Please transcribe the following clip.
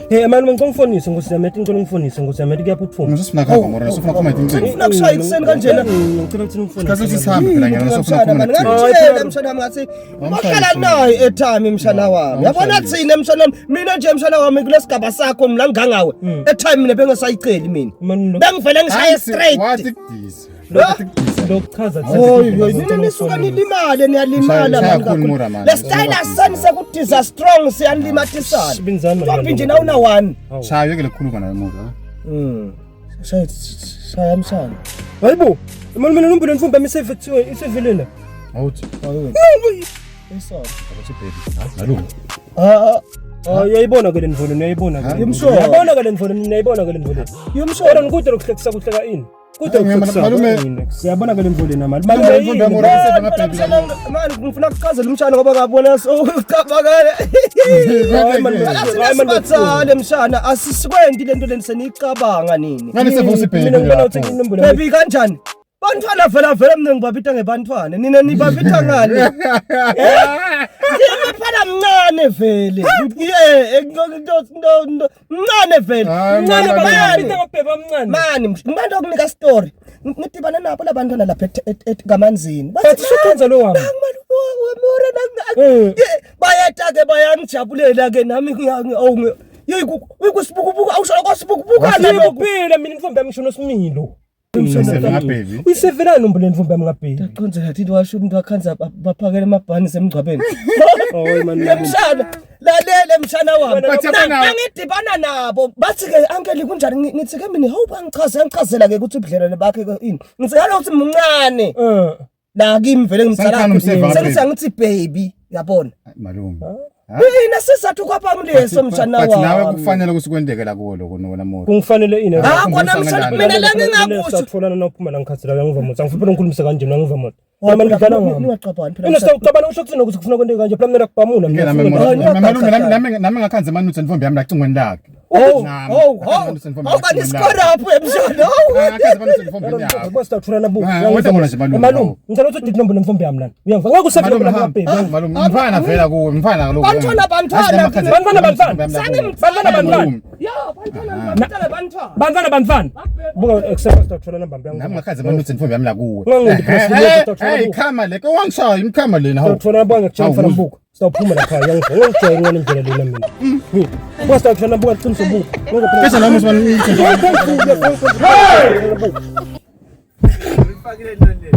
Hey mani ngicela ungifonise Nkosi yami, yathi ngicela ungifonise Nkosi yami, yathi kuyaphuthuma. Ngisofuna kuhamba ngora, sofuna kukhuluma izincingo. Ngifuna kushaya ekuseni kanjena. Ngicela ukuthi ungifonise. Sikhathi sesihambe phela ngiyona sofuna kukhuluma nathi. Ngangitshela mshana wami ngathi wahlala naye ethami mshana wami. Yabona thina mshana wami, mina nje mshana wami kulesigaba sakho mina ngangawe. Ethami mina bengasayiceli mina. Mani Bengivele ngishaye straight. Wathi kudiza. lokuchaza Oy, oy, nina nisuka nilimale niyalimala Shaya mani kakhulu kakhulu. Mura, mani. Le style asani sekudiza strong siyalimatisana. Binzani mani, Ntombi nje nawuna one. Shaya yekele kukhuluma naye Mura. Shaya shaya mshana. Hayibo. Mani mina nombolo mfumbi yami isevithiwe isevelena. Awuthi. Esona. Awuthi baby. Malume. Ah, Ah uyayibona ke le ndvolo uyayibona ke. Yimsho. Uyabona ke le ndvolo uyayibona ke le ndvolo. yimsho. Kodwa ngikude lokuhlekisa kuhleka ini. Kude Hayi, lokuhlekisa. malume. ini. Siyabona ke le ndvolo na mali. Malume, Malume imfundo yami yini? ora iseve ngabhebi. Mani ngifuna kuchazela umshana ngoba ngabona so ucabangale. Hayi, mani, hayi, mani, Asibathale mshana asisikwendi lento leni seniyicabanga nini. Ngani seve usibhebi. Mina ngibona ukuthi inombolo yami Baby kanjani? Bantwana vela vela mina ngibabita ngebantwana nina nibabita ngani? Ngimfana mncane vele. Yeah, mncane vele. Hayi, mncane malume. bayabita ngobheba omncane. Mani ngibanda ukunika story. Ngidibana nabo labantwana lapha kamanzini. Bathi sukwenza lo wami. Eh. Bayeta ke bayangijabulela ke nami awu yeyi kusibukubuku awusho kwasibukubuka Yebo kuphela mina intombi yami ngisho nosimilo. Iseve ngabhebi. Uyisevelani nombolo yentombi yami ngabhebi. Qonze ngathi washo umuntu wakhanza baphakele amabhani semngcwabeni. Hayi mani. Yemshana lalele mshana wami. But yabona- Ngidibana nabo bathi ke uncle kunjani ngithi ke mina hawu bangichaze ngichazela ke ukuthi ubudlelwane bakhe ke ini. Ngithi kaloku ukuthi mncane. Eh. La kimi vele ngimzala. Sengithanda umseva Sengithi baby. angithi baby yabona. Malume. Mina sizathu kwaphambileso mshana But nawe wami. kufanele ukuthi kwendeke la kuwo lokho nona Mura. Kungifanele ini. Ah kona mshana mina la ngingakusho. Satholana naphuma la ngikhathi la ngiva moto. Angifuni ngikhulumise kanje mina ngiva moto. Mina ngidlala ngami. Ningacabani phela. Mina sawucabana usho kuthina ukuthi kufuna kwenteke kanje phela mina kubhamula Ke mina. nami ngifuna Mura. kwenteke. Malume nami nami ngakhanze manuthe intombi yami la cingweni lakhe. Oh, Nami, oh, ngakhanze oh. manuthe intombi Awu yami kanti ecingweni score lakhe. up emshana. Awu. Ah, ngakhanze manuthe intombi yakhe. Kwasi sawutholana bu. Ah, wenza ngona nje malume. Malume, ngicela ukuthi uthi inombolo yentombi yami lana. Uyangizwa? Ngeke usefike Malume la hamba. ngabhebi. Malume mfana vela kuwe, mfana kaloku. Bantwana, bantwana. Bantwana, bantwana. Bantwana, bantwana. Ya, bantwana bantwana bantwana. Bantwana bantwana. Buka except sawutholana mbambe Nami yangu. ngakhanze manuthe intombi yami la kuwe. Ngangi Hey, khama le ke wangishaya imkhama lena hawu. Sawutholana buka ngikutshela mfana Hawu, buka. Sawuphuma lapha yangizwa. Ngangijwayele ngale ndlela lena mina. Buka sawutholana buka qiniso buka. Bese nami usibani Hey!